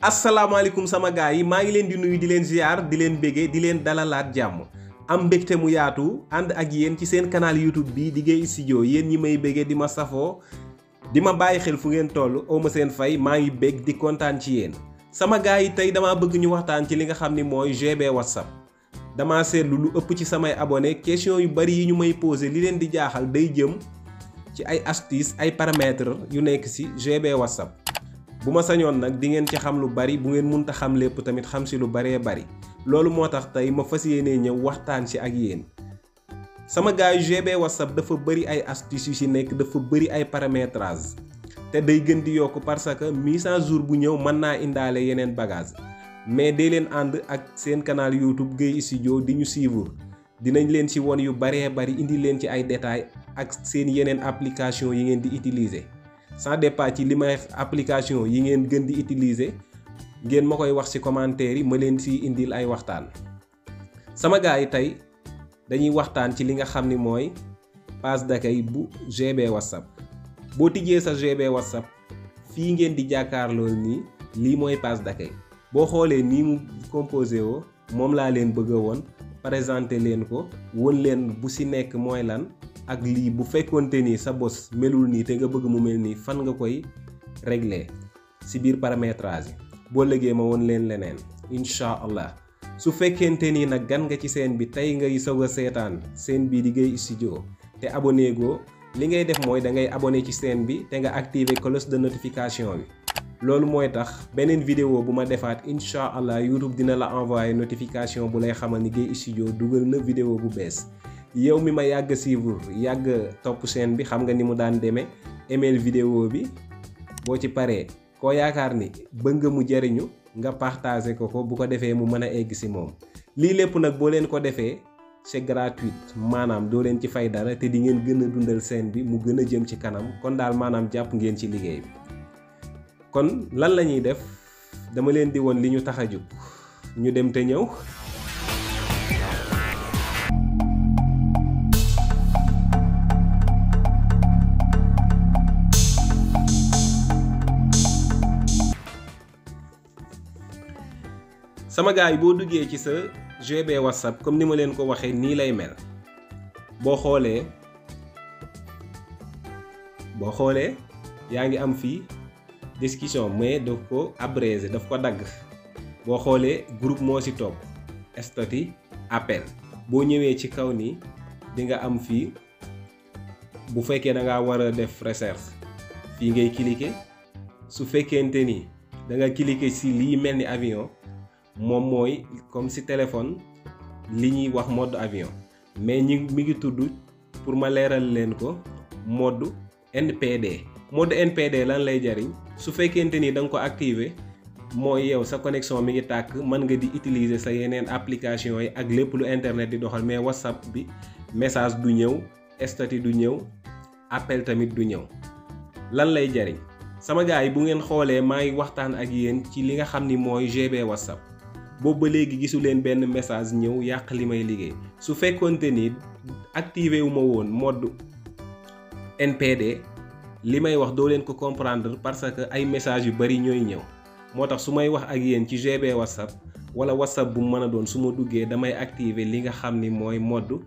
asalaamaaleykum sama gars yi maa ngi leen di nuyu di leen ziar di leen bége di leen dalalaat jàmm am mbégte mu yaatu ànd ak yéen ci seen canal YouTube bi di Gueye Studio yéen ñi may bége di ma safoo di ma bàyyi xel fu ngeen toll oo ma seen fay maa ngi bég di kontaan ci yéen. sama gars yi tey damaa bëgg ñu waxtaan ci li nga xam ni mooy GB WhatsApp damaa seetlu lu ëpp ci samay abonné question yu bari yi ñu may posé li leen di jaaxal day jëm ci ay astuces ay paramètres yu nekk ci GB WhatsApp. bu ma sañoon nag di ngeen ci xam lu bari bu ngeen mënta xam lépp tamit xam si lu baree bari loolu moo tax tey ma fas yéenee ñëw waxtaan ci ak yéen sama gars yu GB WhatsApp dafa bëri ay astuces yu ci nekk dafa bëri ay paramétrage te day gën di yokk parce que mise à jour bu ñëw mën naa indaale yeneen bagage mais dee leen ànd ak seen canal YouTube Gueye Studio di ñu suivre dinañ leen ci won yu baree bari indi leen ci ay détails ak seen yeneen application yi ngeen di utiliser. sans départ ci li may application yi ngeen gën di utiliser ngeen ma koy wax ci commentaire yi ma leen ci indil ay waxtaan sama gars yi tey dañuy waxtaan ci li nga xam ni mooy page d'accueil bu GB WhatsApp boo tijjee sa GB WhatsApp fii ngeen di jàkkaarloo nii lii mooy page d'accueil boo xoolee nii mu composé woo moom laa leen bëgg a woon présenter leen ko won leen bu ci nekk mooy lan ak lii bu fekkonte ni sa bos melul nii te nga bëgg mu mel nii fan nga koy régler ci biir paramétrage yi boo lëgee ma woon leen leneen incha allah su fekkente ni nag gan nga ci seen bi tey ngay soog a seetaan seen bii di Gueye Studio te abonné goo li ngay def mooy da ngay abonné ci seen bi te nga activer cloche de notification bi loolu mooy tax beneen vidéo bu ma defaat incha allah YouTube dina la envoyer notification bu lay xamal ni Gueye Studio dugal na vidéo bu bees. yow mi ma yàgg suivre yàgg topp chaîne bi xam nga ni mu daan demee email vidéo bi boo ci paree koo yaakaar ni bëgg nga mu jariñu nga partager ko bu ko defee mu mën a egg ci moom lii lépp nag boo leen ko defee c'est gratuit maanaam doo leen ci fay dara te di ngeen gën a dundal chaîne bi mu gën a jëm ci kanam kon daal maanaam jàpp ngeen ci liggéey bi kon lan la ñuy def dama leen di woon li ñu tax a jóg ñu dem te ñëw. sama gars yi boo duggee ci sa GB WhatsApp comme ni ma leen ko waxee nii lay mel boo xoolee yaa ngi am fii discussion mais daf ko abrégé daf ko dagg boo xoolee groupe moo ci topp statut appel boo ñëwee ci kaw nii di nga am fii bu fekkee da ngaa war a def recherche fii ngay cliquer su fekkente ni da nga cliquer ci lii mel ni avion. moom mooy comme ci téléphone li ñuy wax mode avion mais mi ngi tudd pour ma leeral leen ko mode NPD mode NPD lan lay jariñ su fekkente ni da nga ko activer mooy yow sa connexion mi ngi tàkk mën nga di utiliser sa yeneen application yi ak lépp lu internet di doxal mais WhatsApp bi message du ñëw statut du ñëw appel tamit du ñëw lan lay jariñ sama gars yi bu ngeen xoolee maa ngi waxtaan ak yéen ci li nga xam ni mooy GB WhatsApp boobu ba léegi gisu leen benn message ñëw yàq li may liggéey su fekkonte ni activé wu ma woon mode NPD li may wax doo leen ko comprendre parce que ay message yu bari ñooy ñëw moo tax su may wax ak yéen ci GB WhatsApp wala WhatsApp bu mën a doon su ma duggee damay activer li nga xam ni mooy mode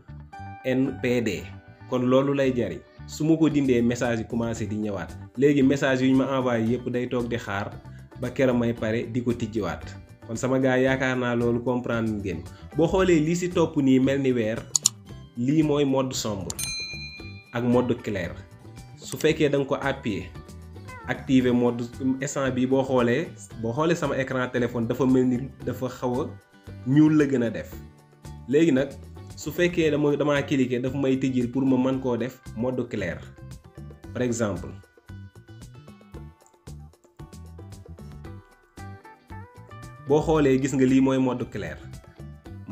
NPD kon loolu lay jariñ su ma ko dindee message yi commencé di ñëwaat léegi message yu ñu ma envoyé yépp day toog di xaar ba keroog may pare di ko tijjiwaat kon sama gars yaakaar naa loolu comprendre ngeen boo xoolee lii ci topp nii mel ni weer lii mooy mode sombre ak mode clair su fekkee da nga ko appuyer activer mode instant bi boo xoolee sama écran téléphone dafa mel ni dafa xaw a ñuul la gën a def léegi nag su fekkee damaa cliquer dafa may tëjil pour ma mën koo def mode clair par exemple. boo xoolee gis nga lii mooy mode clair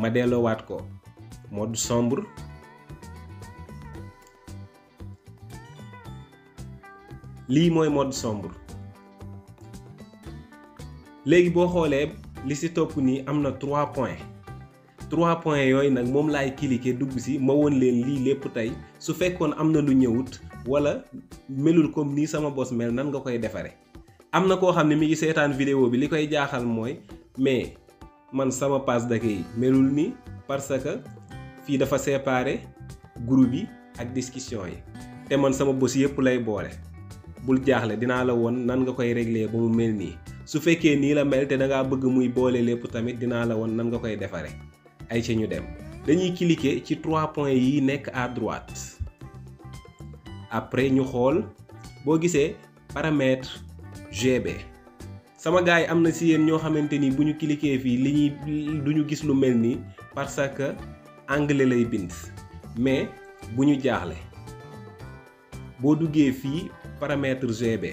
ma delloowaat ko mode sombre lii mooy mode sombre léegi boo xoolee li ci topp nii am na 3 points yooyu nag moom laay cliquer dugg ci ma woon leen lii lépp tey su fekkoon am na lu ñëwut walla melul comme nii sama bos mel nan nga koy defare am na koo xam ne mi ngi seetaan vidéo bi li koy jaaxal mooy mais man sama page d'accueil melul ni parce que fii dafa séparer groupe yi ak discussion yi te man sama bos yëpp lay boole. bul jaaxle dinaa la woon nan nga koy régler ba mu mel nii su fekkee nii la mel te da ngaa bëgg muy boole lépp tamit dinaa la woon nan nga koy defaree ay ci ñu dem dañuy cliquer ci 3 points yi nekk à droite après ñu xool boo gisee paramètre GB sama gars yi am na si yéen ñoo xamante ni bu ñu cliquer fii li ñuy du ñu gis lu mel nii parce que anglais lay bind mais bu ñu jaaxle boo duggee fii paramètre GB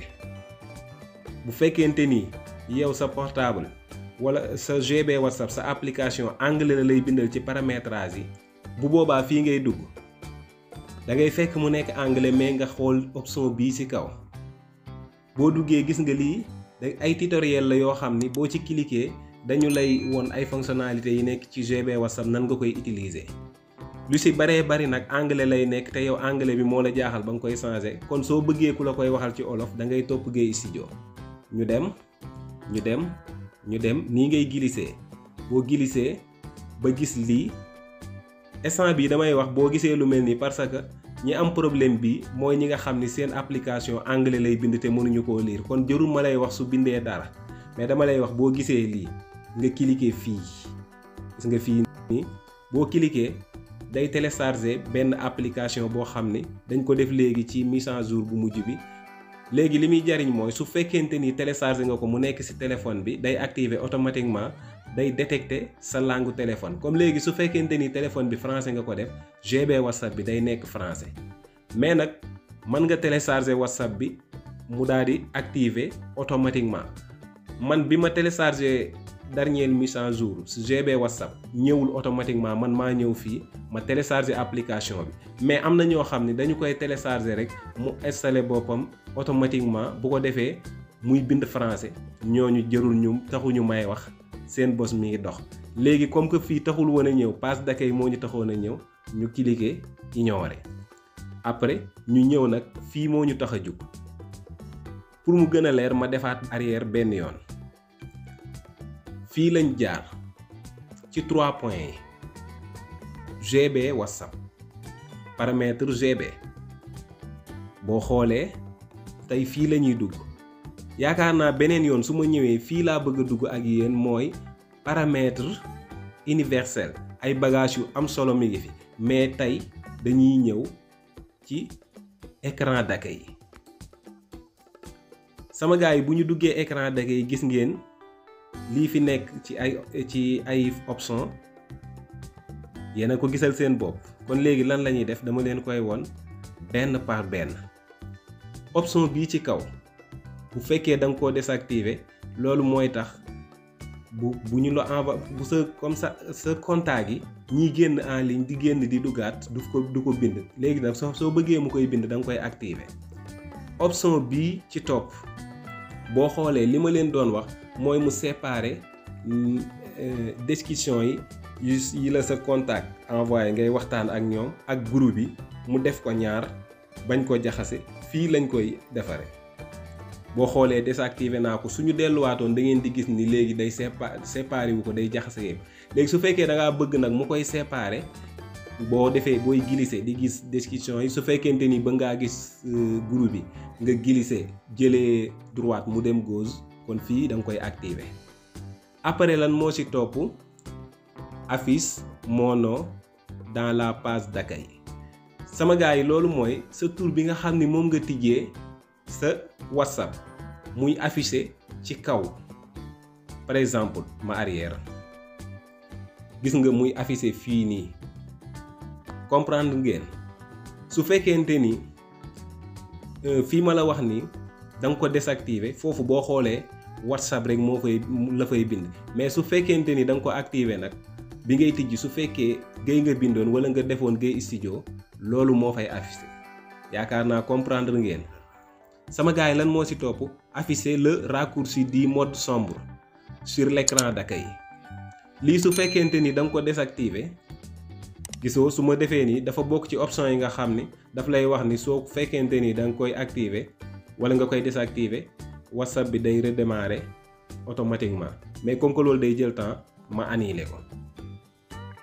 bu fekkente ni yow sa portable wala sa GB WhatsApp sa application anglais la lay bindal ci paramétrage yi bu boobaa fii ngay dugg da ngay fekk mu nekk anglais mais nga xool option bii ci kaw boo duggee gis nga lii ay tutoriel la yoo xam ni boo ci cliquer dañu lay won ay fonctionnalités yi nekk ci GB WhatsApp nan nga koy utiliser. lu si baree bari nag anglais lay nekk te yow anglais bi moo la jaaxal ba nga koy changer kon soo bëggee ku la koy waxal ci olof da ngay topp Gueye Studio ñu dem nii ngay glisser boo glisser ba gis lii instant bi damay wax boo gisee lu mel nii parce que ñi am problème bi mooy ñi nga xam ni seen application anglais lay bind te mënuñu koo lire kon jërul ma lay wax su bindee dara mais dama lay wax boo gisee lii nga cliquer fii gis nga fii nii boo cliquer day télécharger benn application boo xam ni dañ ko def léegi ci mise à jour bu mujj bi léegi li muy jariñ mooy su fekkente ni télécharger nga ko mu nekk ci téléphone bi day activer automatiquement day détecter sa langue téléphone comme léegi su fekkente ni téléphone bi français nga ko def GB WhatsApp bi day nekk français mais nag mën nga télécharger WhatsApp bi mu daal di activer automatiquement man bi ma télécharger dernière mise à jour si GB WhatsApp ñëwul automatiquement man maa ñëw fii ma télécharger application bi mais am na ñoo xam ne dañu koy télécharger rek mu installer boppam automatiquement bu ko defee muy bind français ñooñu jërul ñu taxuñu may wax seen bos mi ngi dox léegi comme que fii taxul woon a ñëw page d'accueil moo ñu taxoon a ñëw ñu cliquer ignorer après ñu ñëw nag fii moo ñu tax a jug pour mu gën a leer ma defaat arrière benn yoon. fii lañ jaar ci 3 points yi GB WhatsApp paramètre GB boo xoolee tey fii la ñuy dugg yaakaar naa beneen yoon su ma ñëwee fii laa bëgg a dugg ak yéen mooy paramètre universel ay bagages yu am solo mi ngi fi mais tey dañuy ñëw ci écran d'accueil sama gars yi bu ñu duggee écran d'accueil gis ngeen. lii fi nekk ci ay option yéen a ko gisal seen bopp kon léegi lan la ñuy def dama leen koy won benn par benn option bii ci kaw bu fekkee da nga koo désactiver loolu mooy tax bu ñu la envoyé bu sa comme ça sa contact yi ñiy génn en ligne di génn di duggaat du ko bind léegi nag soo bëggee mu koy bind da nga koy activer option bii ci topp boo xoolee li ma leen doon wax mooy mu séparer description yi la sa contact envoyé ngay waxtaan ak ñoom ak groupe yi mu def ko ñaar bañ ko jaxase fii lañ koy defaree boo xoolee désactiver naa ko suñu delluwaatoon da ngeen di gis ni léegi day séparer wu ko day jaxase yëpp léegi su fekkee da ngaa bëgg nag mu koy séparer boo defee booy glisser di gis description yi su fekkente ni ba ngaa gis groupe yi nga glisser jëlee droite mu dem gauche kon fii da nga koy activer après lan moo ci topp affiche mon nom dans la page d'accueil sama gars yi loolu mooy sa tur bi nga xam ni moom nga tijjee sa WhatsApp muy affiché ci kaw par exemple ma arrière gis nga muy affiché fii nii comprendre ngeen su fekkente ni fii ma la wax ni da nga ko désactiver foofu boo xoolee WhatsApp rek moo la fay bind mais su fekkente ni da nga ko activer nag bi ngay tijji su fekkee Gueye nga bindoon wala nga defoon Gueye Studio loolu moo fay affiché yaakaar naa comprendre ngeen sama gars yi lan moo ci topp afficher le raccourci du mode sombre sur l'écran d'accueil lii su fekkente ni da nga ko désactiver gisoo su ma defee nii dafa bokk ci option yi nga xam ni daf lay wax ni soo fekkente ni da nga koy activer wala nga koy désactiver WhatsApp bi day redémarrer automatiquement mais comme que loolu day jël temps ma annuler ko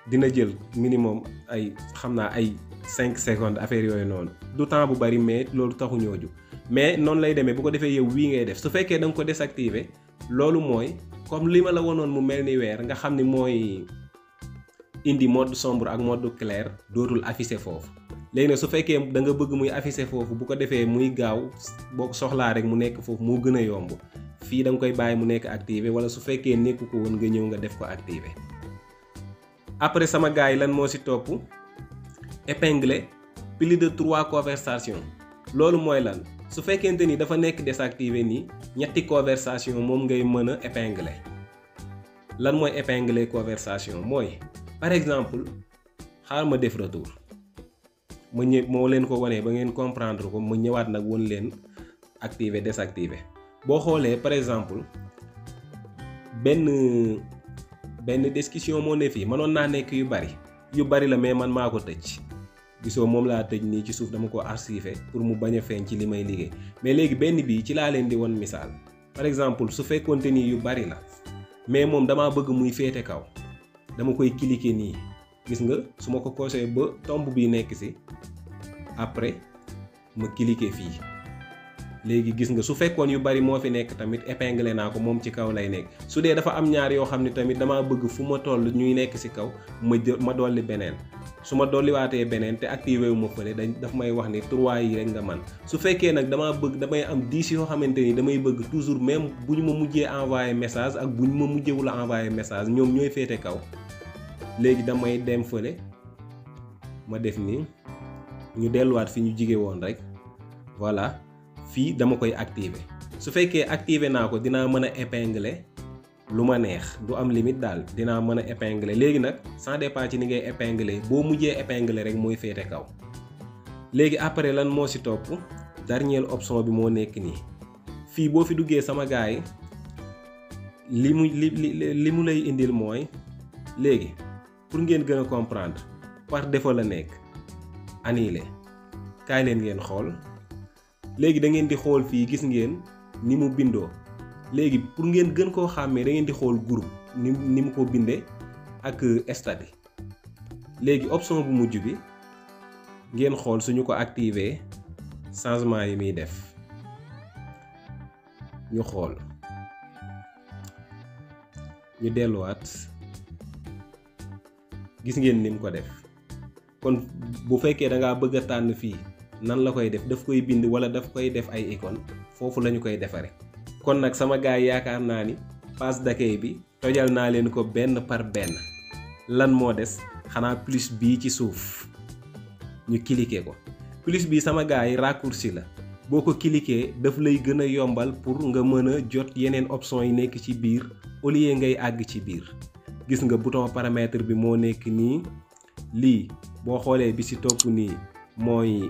dina jël minimum ay xam naa ay 5 secondes affaire yooyu noonu du temps bu bari mais loolu taxu ñoo ju mais noonu lay demee bu ko defee yow wii ngay def su fekkee da nga ko désactiver loolu mooy comme li ma la wonoon mu mel ni weer nga xam ni mooy indi mode sombre ak mode clair dootul afficher foofu léegi nag su fekkee da nga bëgg muy afficher foofu bu ko defee muy gaaw boo ko soxlaa rek mu nekk foofu moo gën a yomb fii da nga koy bàyyi mu nekk activé wala su fekkee nekku ko woon nga ñëw nga def ko activé. Après sama gars yi lan moo ci topp épingler plus de 3 conversations loolu mooy lan su fekkente ni dafa nekk désactivé nii ñetti conversation moom ngay mën a épingler lan mooy épingler conversation mooy par exemple xaaral ma def retour ma moo leen ko wanee ba ngeen comprendre ko ma ñëwaat nag won leen activer désactiver boo xoolee par exemple benn discussion moo ne fii mënoon naa nekk yu bari la mais man maa ko tëj gisoo moom laa tëj nii ci suuf dama ko archiver pour mu bañ a feeñ ci li may liggéey mais léegi benn bii ci laa leen di won misaal par exemple su fekkoonte ni yu bari la mais moom damaa bëgg muy féete kaw dama koy cliquer nii gis nga su ma ko coché ba tomb bi nekk ci après ma cliquer fii léegi gis nga su fekkoon yu bari moo fi nekk tamit épinglé naa ko moom ci kaw lay nekk su dee dafa am ñaar yoo xam ne tamit damaa bëgg fu ma toll ñuy nekk ci kaw ma dolli beneen su ma dolliwaatee beneen te activé wu ma fële daf may wax ni 3 yi rek nga man su fekkee nag damay am 10 yoo xamante ni damay bëgg toujours même bu ñu ma mujjee envoyé message ak bu ñu ma mujjewul a envoyé message ñoom ñooy féete kaw léegi damay dem fële ma def nii ñu delluwaat fi ñu jige woon rek voilà fii dama koy activer su fekkee activer naa ko dinaa mën a épingler lu ma neex du am limite daal dinaa mën a épingler léegi nag sans dépend ci ni ngay épingler boo mujjee épingler rek mooy féete kaw léegi après lan moo ci topp dernière option bi moo nekk nii fii boo fi duggee sama gars yi li mu lay indil mooy léegi pour ngeen gën a comprendre par défaut la nekk annuler kaay leen ngeen xool léegi da ngeen di xool fii gis ngeen ni mu bindoo léegi pour ngeen gën koo xàmmee da ngeen di xool groupe ni mu ko bindee ak statut léegi option bu mujj bi ngeen xool suñu ko activer changement yi muy def ñu xool ñu delluwaat gis ngeen ni mu ko def kon bu fekkee da ngaa bëgg a tànn fii nan la koy def daf koy bind wala daf koy def ay icône foofu lañu koy defare kon nag sama gars yi yaakaar naa ni page d'accueil bi tojal naa leen ko benn par benn lan moo des xanaa plus bii ci suuf ñu cliquer ko plus bii sama gars yi raccourci la boo ko cliquer daf lay gën a yombal pour nga mën a jot yeneen option yi nekk ci biir au lieu ngay àgg ci biir gis nga bouton paramètre bi moo nekk nii lii boo xoolee bi ci topp nii mooy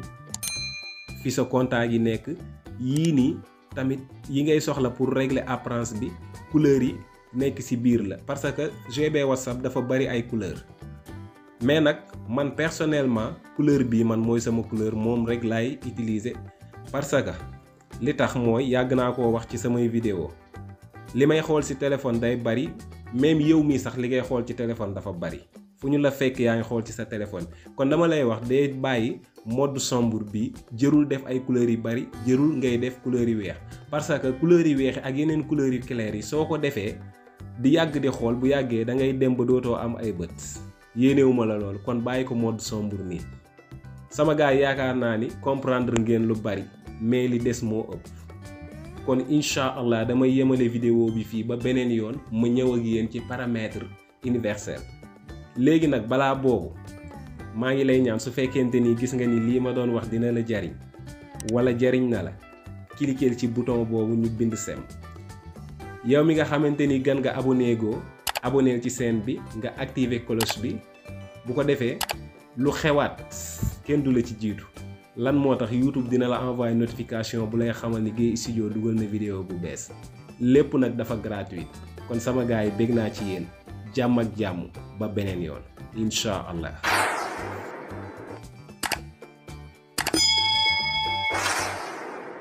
fi sa contact yi nekk yii nii tamit yi ngay soxla pour régler apparence bi couleur yi nekk ci biir la parce que GB WhatsApp dafa bari ay couleur mais nag man personnellement couleur bii man mooy sama couleur moom rek laay utiliser parce que li tax mooy yàgg naa koo wax ci samay vidéo li may xool ci téléphone day bari même yow mii sax li ngay xool ci téléphone dafa bari fu ñu la fekk yaa ngi xool ci sa téléphone kon dama lay wax day bàyyi mode sombre bi jërul def ay couleurs yu bari jërul ngay def couleurs yu weex parce que couleurs yu weex ak yeneen couleurs yu clair yi soo ko defee di yàgg di xool bu yàggee da ngay dem ba dootoo am ay bët yéenewuma la loolu kon bàyyi ko mode sombre nii sama gars yaakaar naa ni comprendre ngeen lu bari mais li des moo ëpp kon incha allah damay yemale vidéo bi fii ba beneen yoon ma ñëw ak yéen ci paramètre universel léegi nag balaa boobu maa ngi lay ñaan su fekkente ni gis nga ni lii ma doon wax dina la jariñ wala jariñ na la cliquer ci bouton boobu ñu bind sem yow mi nga xamante ni gan nga abonné ci chaîne bi nga activer cloche bi bu ko defee lu xewaat kenn du la ci jiitu lan moo tax YouTube dina la envoyer notification bu lay xamal ni Gueye Studio dugal na vidéo bu bees lépp nag dafa gratuit kon sama gars yi bég naa ci yéen jàmm ak jàmm ba beneen yoon incha allah